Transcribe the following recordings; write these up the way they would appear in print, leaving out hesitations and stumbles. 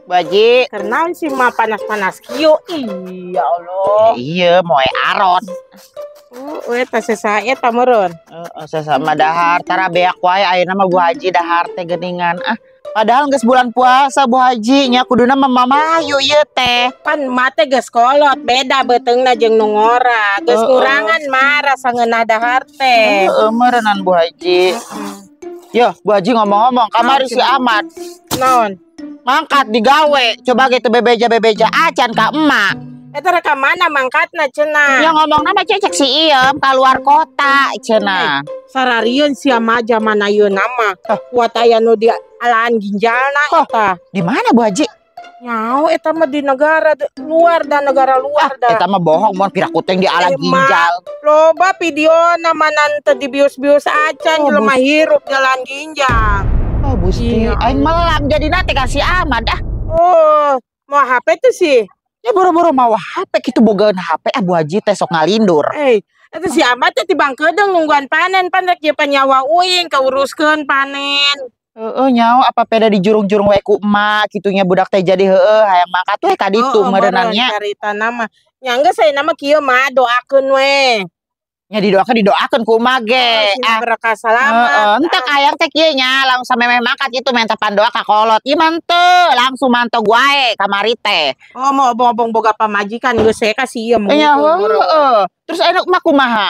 Bu Haji. Kenaon sih mah panas-panas kieu. Iya Allah. Iya, moe arot. Oh, eta sesa eta meureun. Heeh, sesama dahar tara beak wae ayeuna mah Bu Haji dahar teh geuningan. Ah, padahal geus bulan puasa Bu Haji nya kuduna mah mamayu ieu teh. Pan mate geus kolot, beda beuteungna jeung nu ngora. Geus kurangan mah rasa ngeunah dahar teh. Heeh, meureunnan Bu Haji. Yo, Bu Haji ngomong-ngomong kamari si Ahmad. Naon? Mangkat digawe, coba gitu bebeja-bebeja acan ka emak. Eta rek ka mana mangkatna cenah? Ya ngomong nama cecek si Iem keluar kota cenah. Sararieun sia mah jaman ayeuna mah. Kuat aya nu di alaan ginjalna eta. Di mana Bu Haji? Nyao eta mah di negara luar dan negara luar dah. Eta mah bohong mun piraku teh di ala ginjal. Loba videona mana teu dibius-bius acan jelema hirup jalan ginjal. Oh Gusti, aing melang jadi nate kasih Ahmad ah. Oh, mau HP tuh sih. Ya boro-boro mau HP kitu bogaeun HP ah Bu Haji teh sok ngalindur. Eta si Ahmad teh tibang kedeung nungguan panen pan rek jeung nyawa uing kauruskeun panen. Heeh, nyawa apa peda di jurung-jurung we ku emak kitunya budak teh jadi heueuh hayang mangkat we ka ditu meureunannya. Carita nama. Nya geus ayeuna mah kieu mah doakeun we. Nya didoakeun ku emak ge. Ah, berkah selamat. Heeh, entek hayang teh kieu nya langsung samemeh mangkat kitu menta pandoa ka kolot. Ieu mah henteu, langsung mantog wae kamari teh. Oh, mau obong-obong boga pamajikan geus we ka si ieu mah. Nya heeh. Terus ayeuna mah kumaha?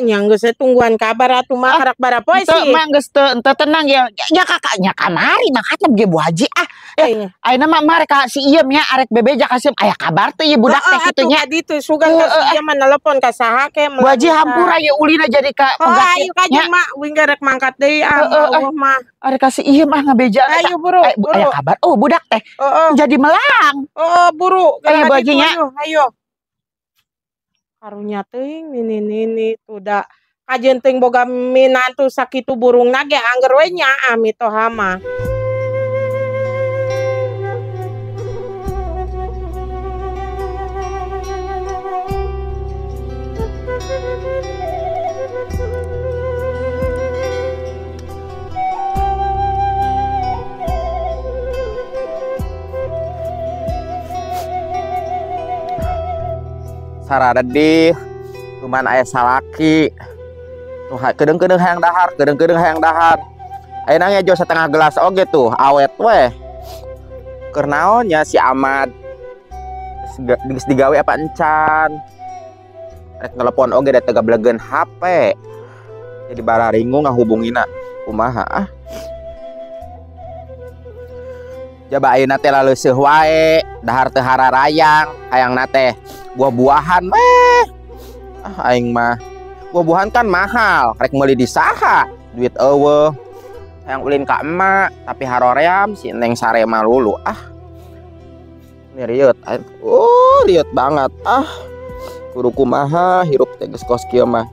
Nya geus we tungguan kabar atuh mah karak barapoe sih. Mah geus teu tenang ya. Nya kakaknya kamari mangkatna ge Bu Haji ah. Ayeuna mah mah rek ka si Iem nya arek bebeja ka si Iem aya kabar teh ieu budak teh kitu nya. Atuh ditu sugan ka si Iem mah nelpon ka saha ke. Bu Haji hampura ye ulina jadi ka pegat. Ayo ka jeung mah uing ge rek mangkat deui ah mah. Arek ka si Iem ah ngabejaan. Ayo buru. Aya kabar oh budak teh jadi melang. Heeh buru. Ayo Bu Haji nya. Ayo. Karunya teuing nini-nini tuh da kajeun teuing boga minantu sakitu burungna ge angger we nyaah mitoha mah. Saradih cuman aya salaki nu kedeung-kedeung hayang dahar, kedeung-kedeung hayang dahar. Ayeuna ngejo setengah gelas oge tuh awet weh. Keur naon nya si Ahmad geus digawe apa encan. Rek telepon oge da teu gablegeun HP. Jadi bararingung ngahubungina kumaha ah. Jaba ayeuna teh laleuseuh wae, dahar teu hararayang, hayangna teh buah-buahan weh. Ah aing mah buah-buahan kan mahal, rek meuli di saha, duit eueuh. Hayang ulin ka emak, tapi haroream si Neng sare malulu ah. Ini riut, riut banget ah. Kudu kumaha hirup teh geus kos kieu mah.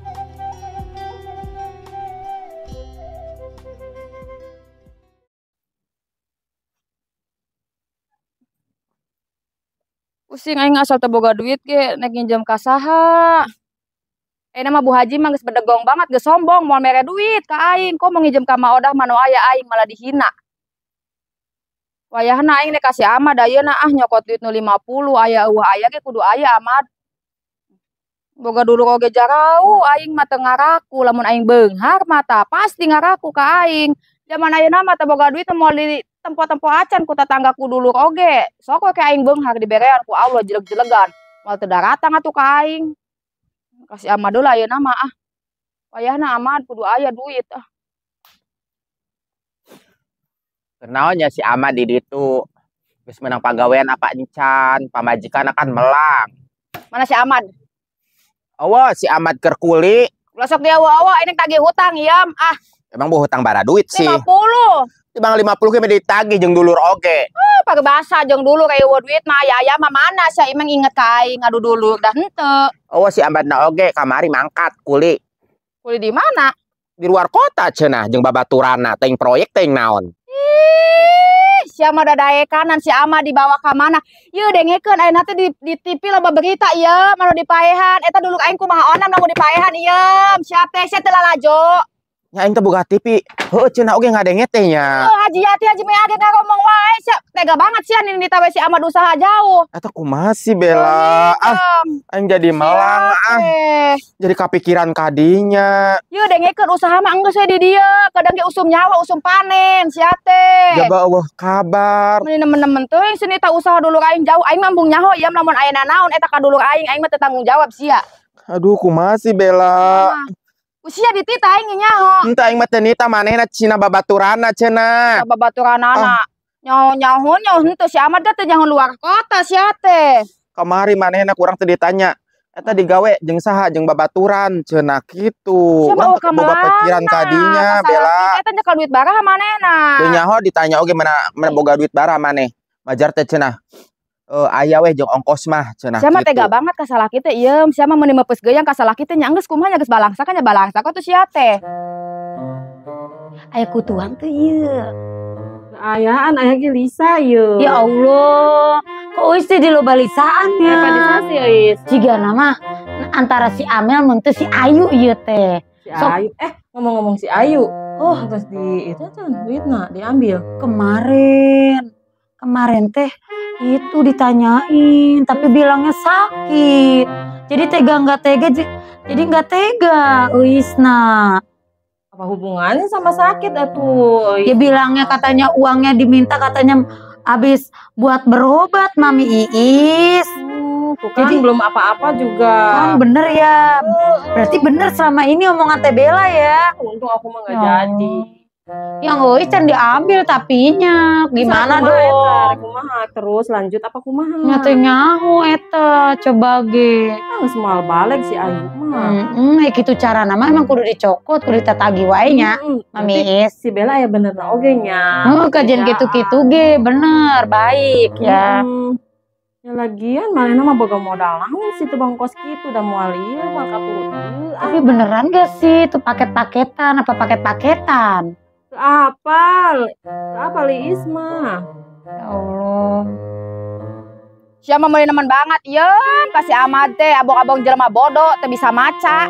Pusing aing asal teu boga duit ge nek nginjem ka saha. Ayeuna mah Bu Haji mah geus bedegong banget, geus sombong moal mere duit ka aing. Kok mau nginjem ka Ma Odah mah nu aya aing malah dihina. Wayahna aing nek ka si Ahmad ayeuna ah nyokot duit nu 50 aya eueuh aya ge kudu aya Ahmad. Boga dulu oge jarauh aing mah teu ngaraku, lamun aing beunghar mah tah pasti ngaraku ka aing. Jaman ayeuna mah teu boga duit moal di tempo-tempo acan ku tetanggaku dulur oge. Sok we ke aing beunghar diberean ku Allah jeleg-jelegan. Moal teu daratang atuh ka aing. Kasih Ahmad heula ayeuna mah ah. Wayahna Ahmad kudu aya duit ah. Kenaon nya si Ahmad di ditu? Geus meunang pagawean apa encan, pamajikanna kan melang. Mana si Ahmad? Awa si Ahmad keur kuli. Ulah sok diawa-awa ini tagih hutang iam ah. Emang bu hutang bara duit sih. 50. Tibang 50 ge ditagih jeung dulur oge. Pagebasa jeung dulur eueuh duit mah aya-aya mah mana sia emang inget ka aing ngadu dulur dah henteu. Oh si Ahmadna oge kamari mangkat kuli. Kuli di mana? Di luar kota cenah jeung babaturanna teuing proyek teuing naon. Ih, sia mah dadaekanan si Ahmad dibawa ka mana? Ieu dengekeun ayeuna teh di TV loba berita ieu mah dipaehan. Eta dulur aing kumaha onam lamun dipaehan ieu. Sia teh sia teu lalajo. Nya aing teh boga TV. Heueuh cenah oge ngadenge teh nya. Oh, Haji Yati Haji Meade ngomong wae sia. Tega banget sia nini tawe si Ahmad usaha jauh. Eta kumaha sih Bella? Ah, aing jadi melang ah. Jadi kapikiran kadinya. Yeuh dengekeun usaha mah enggeus we di dieu. Kadang ge usum nyawa, usum panen sia teh. Jaba eueuh kabar. Meuni nemen-nemen teuing senita usaha dulur aing jauh. Aing mah embung nyaho ieu lamun aya nanaon eta ka dulur aing, aing mah teu tanggung jawab sia. Aduh kumaha sih Bella? Usia ditita aing nyaho. Henteu aing mah teu nita manehna cina babaturanna cenah. Babaturanana. Nyaho nyaho nyaho henteu si Ahmad teh nyaho luar kota sia teh. Kamari manehna kurang teu ditanya. Eta digawe jeung saha jeung babaturan cenah kitu. Urang teu boga pikiran kadinya Bella. Eta nyekel duit baraha manehna. Teu nyaho ditanya oge mana mana boga duit baraha maneh. Majar teh cenah. Aya weh jeung ongkos mah cenah. Sia mah tega banget ka salaki teh ieu, sia mah meuni meupes geuang ka salaki teh nya geus kumaha nya geus balangsa kan nya balangsa kok tuh sia teh. Aya kutuan teh ieu. Ayaan aya ge Lisa ieu. Ya Allah, kok euis teh di loba lisaan nya. Eta Lisa sih euis. Jigana mah antara si Amel mun teu si Ayu ieu teh. Si Ayu. Ngomong-ngomong si Ayu. Oh, terus di itu tuh duitna diambil. Kemarin teh itu ditanyain tapi bilangnya sakit. Jadi tega nggak tega, jadi nggak tega Uisna. Apa hubungannya sama sakit atuh? Ya bilangnya katanya uangnya diminta katanya habis buat berobat Mami Iis. Tuh kan jadi, belum apa-apa juga. Kan bener ya. Berarti bener selama ini omongan Teh Bella ya. Untung aku mah nggak jadi. Yang euy can diambil tapinya gimana dong? Eta, kumaha terus lanjut apa kumaha? Nya teh nyaho eta coba ge. Geus moal balik si Ayu mah. Heeh, kitu carana mah emang kudu dicokot, kudu ditatagi wae nya. Mami Is. Si Bella ya bener na oge nya. Heuh, kajian kitu-kitu ge bener baik ya. Ya lagian manehna mah boga modal naon sih teu bangkos kitu da moal ieu moal katurut ieu. Tapi beneran gak sih itu paket-paketan apa paket-paketan? Apal, apal Iis mah. Ya Allah. Siapa mau nemen banget, yeun kasih Ahmad teh abong-abong jelema bodoh teu bisa maca.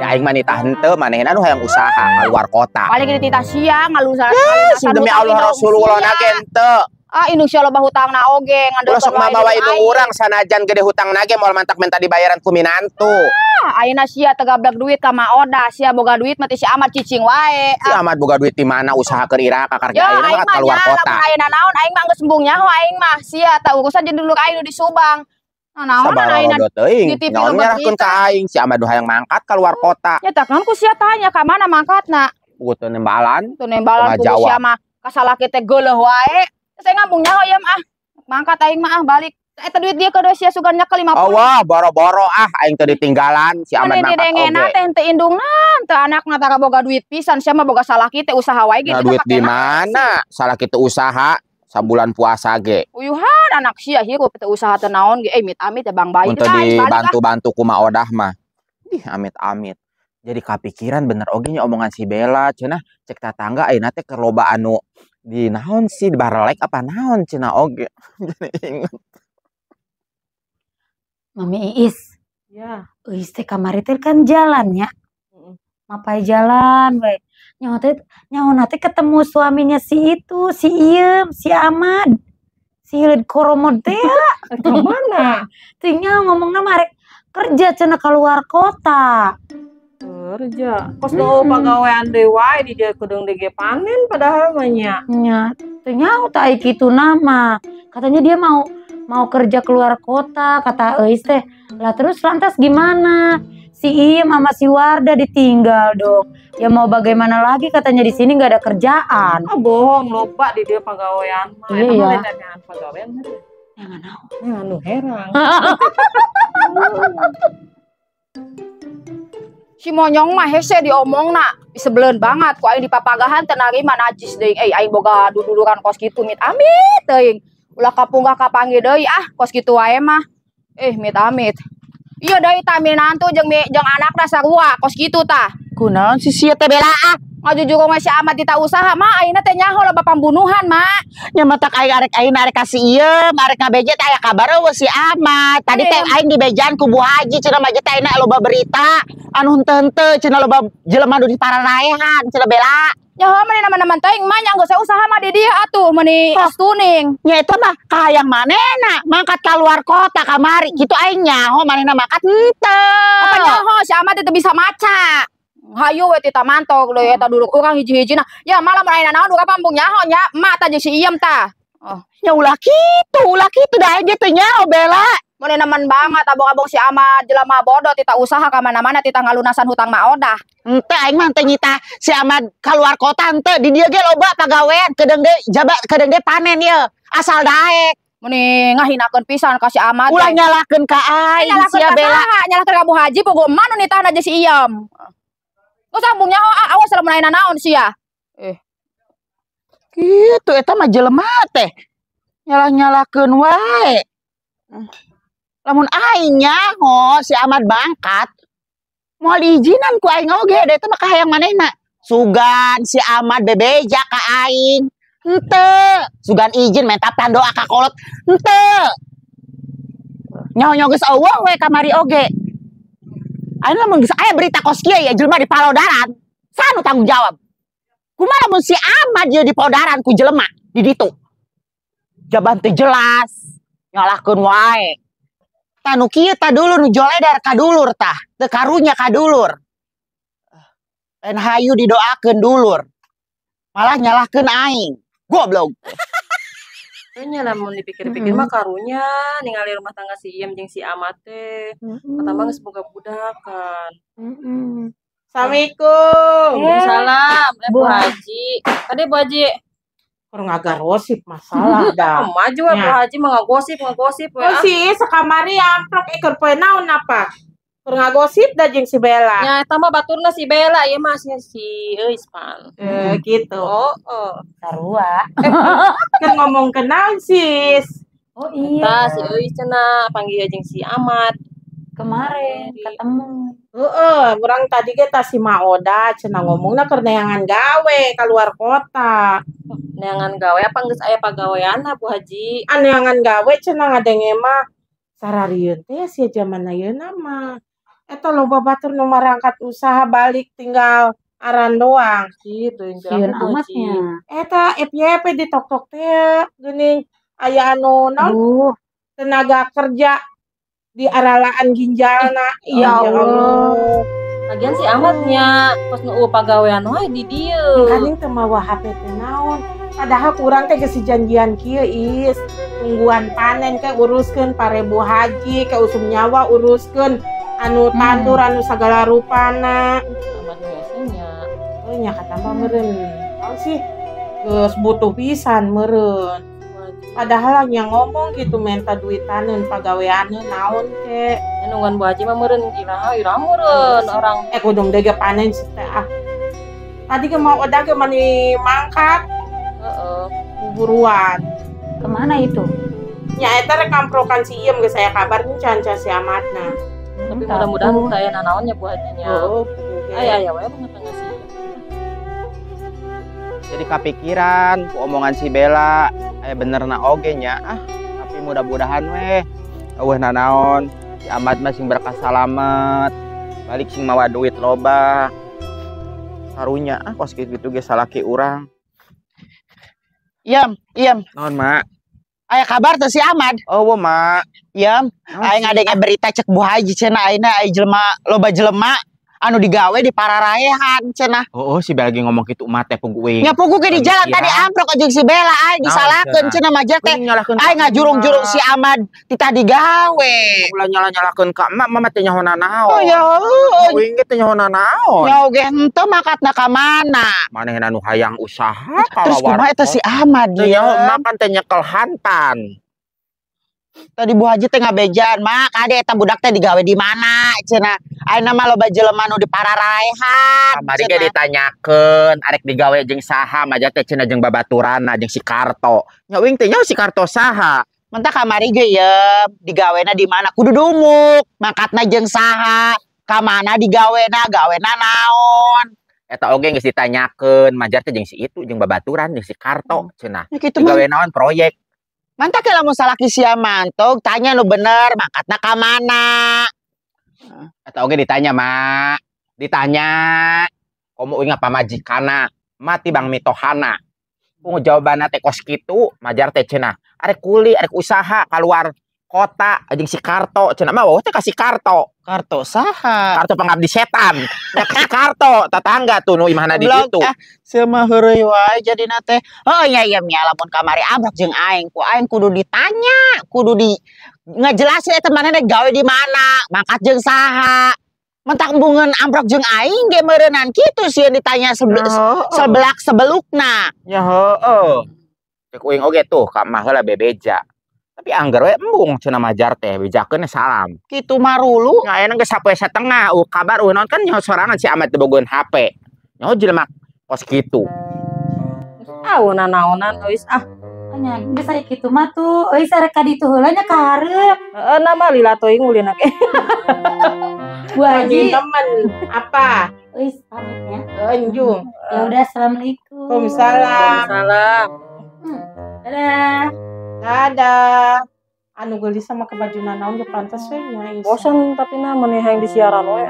Ya aing mah nitah henteu manehna nu hayang usaha keluar kota. Paling dititah sia ngalungsa. Demi Allah Rasulullah na ge henteu. Ah indung sia loba hutangna oge ngandel. Sok mamawa indung urang sanajan gede hutangna ge moal mantak minta dibayaran ku minantu. Ah ayeuna sia tegableg duit ka Ma Oda, sia boga duit mah si Ahmad cicing wae. Si Ahmad boga duit di mana usaha keur iraha kakar ge ayeuna mah keluar kota. Lamun ayeuna naon aing mah geus embung nyaho aing mah sia tah urusan jeung dulur aing nu di Subang. Nah, naon ayeuna teuing. Naon nyerahkeun ka aing si Ahmad hayang mangkat keluar kota. Nya tah kan ku sia tanya ka mana mangkatna? Puguh teu nembalan. Teu nembalan ku sia mah kasalaki teh geuleuh wae. Saya ngambung nyaho ieu mah. Mangkat aing mah ah balik. Eta duit dia ke sia sugan nyekel 50. Oh, wah, boro-boro ah aing teu ditinggalan si Ahmad mangkat oge. Dengena teh henteu indungna, teu anakna tara boga duit pisan sia mah boga salah kitu usaha wae gitu. Nah, duit di mana? Salah kitu usaha sabulan puasa ge. Uyuhan anak sia hirup teu usaha teu naon ge amit-amit ya Bang Bayi. Mun teu dibantu-bantu ku Ma Odah mah. Ih amit-amit. Jadi kapikiran bener oge nya omongan si Bella cenah cek tatangga ayeuna teh keur loba anu di naon sih di barelek apa naon cenah oge. Jadi inget. Mami Iis. Ya. Iis teh kamari teh kan jalan ya. Mapai jalan we. Nyaho teh nyaho teh ketemu suaminya si itu, si Iem, si Ahmad. Si Lid Koromod teh. Ke mana? Teh ngomongna marek kerja cenah keluar kota. Kerja. Kos nu pagawean deui wae di dieu kudu deui panen padahal mah nya. Nya, teh nyaho teh ai kitu nama. Katanya dia mau kerja keluar kota, kata Eis teh. Lah terus lantas gimana? Si Iem sama si Warda ditinggal dong. Ya mau bagaimana lagi katanya di sini nggak ada kerjaan. Ah bohong, loba di dia pagawean mah. Iya ya. Pagawean. Jangan naon. Jangan nu herang. Si monyong mah hese diomongna, disebeleun banget ku aing dipapagahan teu narima najis deui. Aing boga duduluran kos kitu mit amit teuing. Ulah kapunggah kapanggih deui ah kos kitu wae mah. Mit amit. Iya deui tah minantu jeung anakna sarua kos kitu tah. Kunaon si sia teh Bella ah? Ngajujurung we si Ahmad tita usaha mah ayeuna teh nyaho loba pambunuhan, Mak. Nya matak aing arek ayeuna arek ka si Iem, arek ngabeja teh aya kabar euweuh si Ahmad. Tadi teh aing dibejaan ku Bu Haji cenah mah teh ayeuna loba berita anu henteu-henteu cenah loba jelema nu dipararaehan cenah Bela. Nyaho mah nama-nama teuing mah nya geus usaha mah di dieu atuh meuni tuning. Nya eta mah kahayang manehna mangkat keluar kota kamari kitu aing nyaho manehna mangkat henteu. Apa nyaho si Ahmad teh bisa maca. Hayu we tita mantok deui eta dulur urang hiji-hijina. Ya malah mun aya naon urang pampung nyaho nya emak tah jeung si Iem tah. Oh, nya ulah kitu da aing teh nyaho Bela. Mun nemen banget abong-abong si Ahmad jelema bodoh tita usaha ka mana-mana tita ngalunasan hutang ma odah. Henteu aing mah teu nyita si Ahmad keluar kota henteu di dieu ge loba pagawean kedeung deui jaba kedeung deui panen ieu asal daek. Meni ngahinakeun pisan ka si Ahmad. Ulah nyalahkeun ka aing sia Bela. Nyalahkeun ka Bu Haji puguh mah nu nitahna jeung si Iem. Geus sambung nyaho ah awas lamun aya naon sia. Kitu eta mah jelema teh. Nyalah-nyalahkeun wae. Lamun aing nyaho si Ahmad bangkat moal diizinan ku aing oge da eta mah kahayang manehna. Sugan si Ahmad bebeja ka aing. Henteu, sugan izin menta doa ka kolot. Henteu. Nyaho-nyaho geus eueuh we kamari oge. Ayeuna lamun geus aya berita kos kieu ya jelema di palodaran, saha nu tanggung jawab? Kumaha lamun si Ahmad ieu di palodaran ku jelema di ditu? Jaban teu jelas, nyalahkeun wae. Tah nu kieu tah dulur nu joleder ka dulur tah, teu karunya ka dulur. Lain hayu didoakeun dulur. Malah nyalahkeun aing. Goblok. Nya lamun dipikir-pikir mah karunya ningali rumah tangga si Iem jeung si Ahmad teh. Pertama geus boga budak kan. Assalamualaikum. Waalaikumsalam. Bu Haji. Tadi Bu Haji keur ngagarosip masalah dah. Maju we Bu Haji mah ngagosip we. Oh si sakamari amplok keur poe naon apa? Keur ngagosip da jeung si Bella. Nya eta mah baturna si Bella ieu mah si Euis pan. Gitu. Oh. Sarua. Keur ngomong naon sis? Oh iya. Tah si Euis cenah panggil jeung si Ahmad. Kemarin ketemu. Heeh, urang tadi ge tah si Maoda cenah ngomongna keur neangan gawe keluar kota. Neangan gawe apa geus aya pagaweanna Bu Haji? Neangan gawe cenah ngadenge mah sararieun teh sia jaman ayeuna mah. Eta loba batur nu marangkat usaha balik tinggal aran doang. Kitu sieun amatnya. Eta FYP di tok-tok teh geuning aya anu naon? Tenaga kerja di aralaan ginjalna. Ya Allah. Lagian si Ahmadnya pas nu pagawean wae di dieu. Kaning teu mawa HP teh naon. Padahal kurang teh geus janjian kieu is. Tungguan panen ke uruskeun pare Bu Haji ke usum nyawa uruskeun anu tandur anu sagala rupana. Ahmad biasanya. Oh nya kata mah meureun. Naon sih geus butuh pisan meureun. Padahal yang ngomong gitu minta duitaneun pagaweaneun naon ke. Nungguan Bu Haji mah meureun iraha iraha meureun orang. Kudung deui ge panen sih teh ah. Tadi ge mau odah ge mani mangkat. Heeh. Buburuan. Kemana itu? Nya eta rek kamprokan si Iem geus saya kabar can si Ahmadna. Tapi mudah-mudahan teu aya nanaonnya Bu Hajinya. Heeh. Aya aya we banget tangga si Iem. Jadi kapikiran ku omongan si Bella, aya benerna oge nya ah, tapi mudah-mudahan weh eueuh nanaon si Ahmad mah sing berkah salamet, balik sing mawa duit loba. Karunya ah kos kitu ge salaki urang. Iem, Iem. Naon, Mak? Aya kabar teh si Ahmad? Oh, Mak. Iem, aing ngadenge berita cek Bu Haji cenah ayeuna aya jelema loba jelema anu digawe di pararaehan cenah. Oh, si Bella lagi ngomong kitu mah teh puguh uing. Nya puguh ge di jalan tadi amprok jeung si Bella aing disalahkeun cenah mah teh. Aing ngajurung-jurung si Ahmad titah digawe. Ulah nyalah-nyalahkeun ka emak, mama teh nyaho nanaon. Oh ya, uing ge teh nyaho nanaon. Nya oge henteu makatna ka mana? Manehna nu hayang usaha Terus kumaha eta si Ahmad teh nyaho emak kan teh nyekel hantan. Tadi Bu Haji teh ngabejaan, "Mak, kade eta budak teh digawe di mana?" Cenah. Ayeuna mah loba jelema nu dipararaehan. Kamari ge ditanyakeun arek digawe jeung saha, maja teh cenah jeung babaturanna jeung si Karto. Nya uing teh nyaho si Karto saha. Mentah kamari ge ye digawena di mana kudu dumuk, mangkatna jeung saha, ka mana digawena, gawena naon. Eta oge geus ditanyakeun Majar teh jeung si itu jeung babaturan jeung si Karto cenah. Ya kitu mah. Digawe naon proyek. Mantak lamun salaki sia mantog tanya nu bener mangkatna ka mana. Eta oge ditanya, Mak. Ditanya komo uing pamajikanna, mati bang mitohana. Ku jawabanna teh kos kitu, Majar teh cenah. Arek kuli, arek usaha keluar kota jeung si Karto cenah mah wah teh ka si Karto. Karto saha? Karto pengabdi setan. Ya ka si Karto tetangga tuh nu imahna di ditu. Ah, seueuh heureuy wae jadina teh. Oh iya iya nya lamun kamari amrok jeung aing, ku aing kudu ditanya, kudu di ngejelasin eta manehna gawe di mana, mangkat jeung saha. Mentak embungeun ambrok jeung aing ge meureunnan kitu sieun ditanya sebelak sebelukna. Ya heueuh. Cek uing oge tuh ka mah heula bebeja. Tapi angger we embung cenah Majar teh bejakeun salam. Kitu marulu. Nya ayeuna geus sapoe satengah kabar naon kan nyaho sorangan si Ahmad teh bogoeun HP. Nyaho jelema kos kitu. Ah naonan euis ah. Nya geus aya kitu mah tuh euis arek ka ditu heula nya ka hareup. Heeh nama lila teuing ulina ge. Bu Haji teman apa? Euis pamitnya. Enjung. Ya udah assalamualaikum. Waalaikumsalam. Waalaikumsalam. Dadah. Dadah. Anu geulis sama ke baju naon ge pantes we nya. Bosan tapi na meuni hayang disiaran we.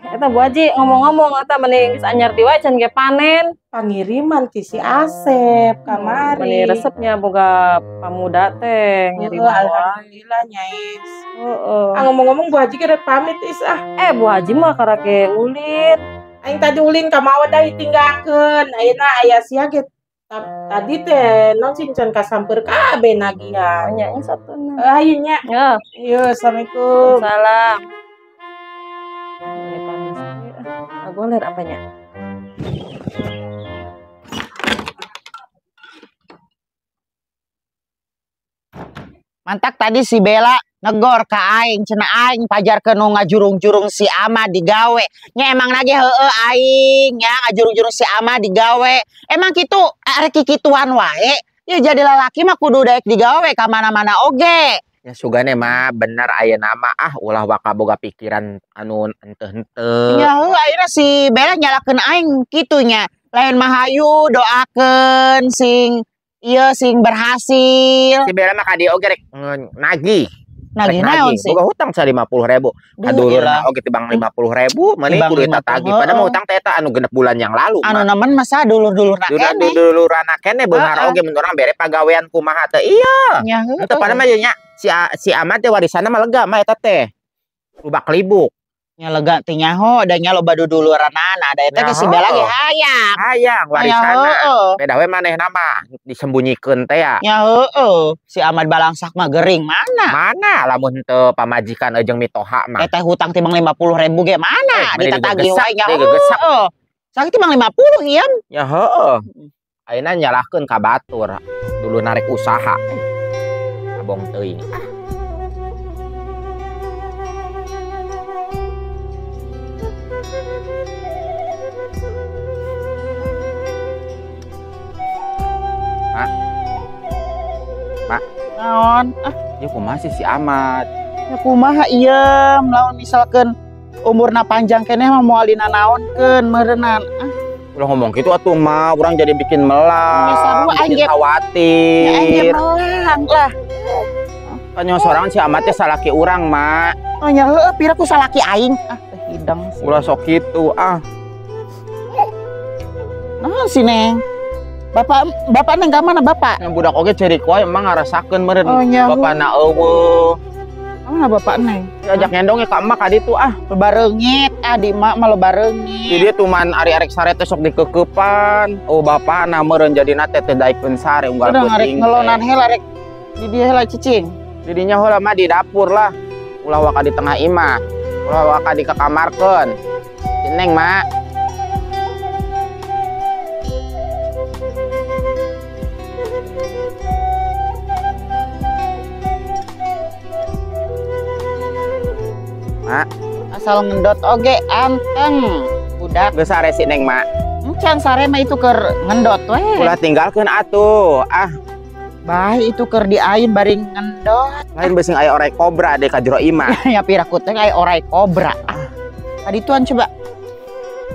Eta Bu Haji ngomong-ngomong eta meuni geus anyar di wae can ge panen. Pangiriman ti si Asep kamari. Meuni resepnya boga pamuda teh ngirim. Alhamdulillah nya Is. Heeh. Ah ngomong-ngomong Bu Haji ge pamit Is ah. Bu Haji mah karake ulin. Aing tadi ulin ka mawa da ditinggalkeun. Ayeuna aya sia ge tadi teh non sing can kasamper kabeh nagihan. Nya satuna. Ayeuna nya. Heeh. Ieu assalamualaikum. Salam. Goler apanya? Mantak tadi si Bella negor ka aing cenah aing pajarkeun nu ngajurung-jurung si Ama digawe. Nya emang lagi heueuh aing nya ngajurung-jurung si Ama digawe. Emang kitu arek kikituan wae. Ya jadi lalaki mah kudu daek digawe ka mana-mana oge. Ya sugane mah bener aya nama ah ulah waka boga pikiran anu henteu-henteu. Ya heueuh ayeuna si Bella nyalakeun aing kitu nya. Lain mah hayu doakeun sing ieu sing berhasil. Si Bella mah ka dieu oge rek nagih. Nagih naon sih? Boga hutang sa 50.000. Kadulurna oge tibang 50.000, meuni kudu eta tagih. Padahal mah hutang teh eta anu 6 bulan yang lalu. Anu nemen masa dulur-dulurna keneh. Dulur-dulurna keneh beunghar oge mun urang bere pagawean kumaha teh. Iya. Henteu padahal mah nya si Ahmad teh warisanna mah lega mah eta teh. Lubak libuk. Nya lega teh nyaho da nya loba duduluranana da eta si Bella ge hayang. Hayang warisanna. Beda we manehna mah disembunyikeun teh ya. Nya heueuh, si Ahmad balangsak mah gering mana? Mana lamun teu pamajikan jeung mitoha mah. Eta hutang timbang 50.000 ge mana ditatagih wae nya heueuh. Sakit timbang 50 ieu. Ya heueuh. Ayeuna nyalahkeun ka batur dulu narik usaha. Abong teuing. Mak. Mak. Naon? Ah, ya kumaha sih si Ahmad? Ya kumaha ieu lamun misalkeun umurna panjang keneh mah moal dina naonkeun meureunnan. Ah, ulah ngomong kitu atuh mah, urang jadi bikin melang, bikin khawatir. Ya aing ge melang lah. Kan nyaho sorangan si Ahmad teh salaki urang, Mak. Oh nya heueuh pira ku salaki aing. Ah, teh hidang sih. Ulah sok kitu ah. Naon si Neng? Bapak, bapak neng ka mana bapak? Yang budak oge cerik wae emang ngarasakeun meureun. Oh, bapana eueuh. Mana bapak neng? Diajak ngendong ya ka emak ka ditu ah. Loba reungit ah di emak mah loba reungit. Di dieu tuman ari-arek sare teh sok dikeukepan. Oh bapana meureun jadina teh teu daekeun sare unggal peuting. Arek ngelonan heula rek di dieu heula cicing. Di dinya heula mah di dapur lah. Ulah waka di tengah imah. Ulah waka di kakamarkeun. Si Neng mak. Mak, asal ngendot oge anteng budak. Geus sare si Neng mak. Encan sare mah itu keur ngendot we. Ulah tinggalkeun atuh. Ah. Bae itu keur diayun bari ngendot. Lain beuseung aya orai kobra deh ka jero imah. Ya piraku teh aya orai kobra. Ah. Tadi tuan coba.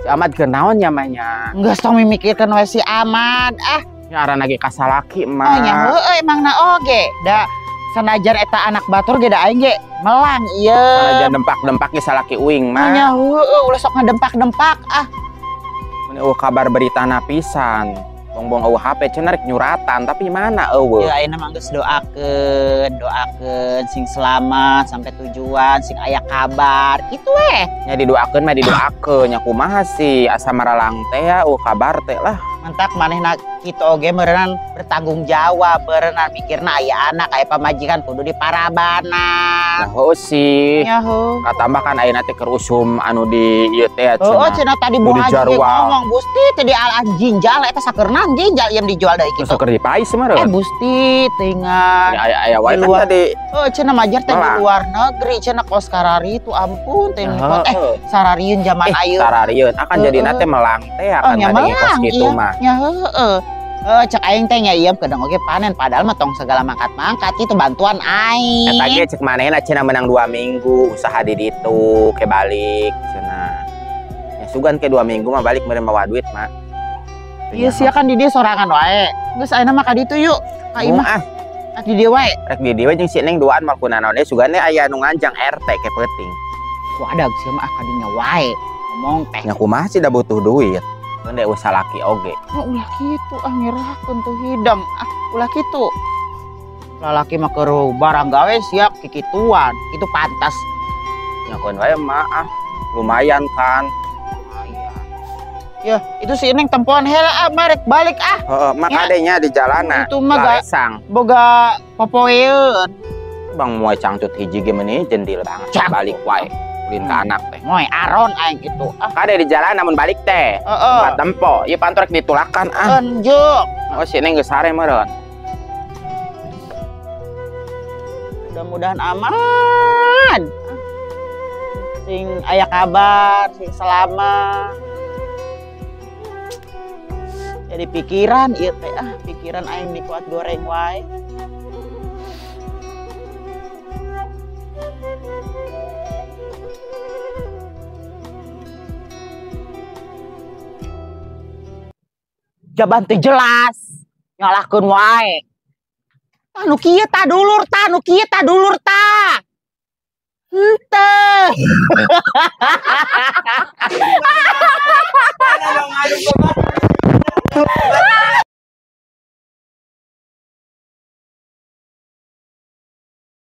Si Ahmad keur naon nya mah nya? Geus tong mimikirkeun we si Ahmad ah. Nya aran lagi kasalaki mah. Oh nya heueuh emangna oge. Da sanajan eta anak batur ge da aing ge melang ieu. Sanajan dempak-dempak ge salaki uing mah. Nya heueuh ulah sok ngedempak-dempak ah. Mun eueuh kabar beritana pisan. Bongbong eueuh HP cenah rek nyuratan tapi mana eueuh. Ya ayeuna mah geus doakeun, doakeun sing selamat sampai tujuan, sing aya kabar kitu weh. Nya didoakeun mah didoakeun nya kumaha sih asa maralang teh ya eueuh kabar teh lah. Mentak manehna kitu oge meureunnan bertanggung jawab, meureunnan mikirna aya anak, aya pamajikan kudu diparabana. Nah heueuh sih. Nya heueuh. Katambah kan ayeuna teh keur usum anu di ieu teh cenah. Heueuh cenah tadi Bu Haji ngomong Gusti teh di alah ginjal eta sakeurna ginjal ieu dijual deui kitu. Saker dipais meureun. Gusti teuingan. Aya wae kan tadi. Heueuh cenah majar teh di luar negeri cenah kos karari itu ampun teh sararieun zaman ayeuna. Sararieun akan jadina teh melang teh akan ngadenge kos kitu mah. Ya heeh. Cek aing teh nya ieu kadang oge panen padahal mah tong segala mangkat-mangkat itu bantuan aing. Eta ge cek manehna cenah menang 2 minggu usaha di ditu ke balik cenah. Ya sugan ke 2 minggu mah balik meureun mawa duit mah. Iya sia kan di dieu sorangan wae. Geus ayeuna mah ka ditu yuk. Ka imah. Ah di dieu wae. Rek di dieu jeung si Neng duaan mah kunaon deui sugan aya nu nganjang RT ke peuting. Wadag sia mah ka dinya wae ngomong teh. Nya kumaha sih da butuh duit. Kan deh usah laki oge. Oh, ulah kitu ah ngerakeun tuh hidang. Ah, ulah kitu. Lalaki mah keur barang gawe siap kikituan. Itu pantas. Nyakeun wae mah ah. Lumayan kan. Lumayan. Ya, itu si Neng tempoan heula ah marek balik ah. Heeh, mak adenya di jalana. Itu mah boga popoeun. Bang moe cangcut hiji ge meuni jendil banget. Balik wae. Ulin ke anak teh. Moe aron aing itu. Ah. Kade di jalan namun balik teh. Heeh. Tempat tempo, ieu pantur rek ditulakan ah. Enjuk. Oh si Neng geus sare meureun. Mudah-mudahan aman. Sing aya kabar, sing selamat. Jadi pikiran ieu teh ah, pikiran aing dikuat goreng wae. Jaban teu jelas, nyalahkeun wae. Tah nu kieu tah dulur tah, nu kieu tah dulur tah. Henteu.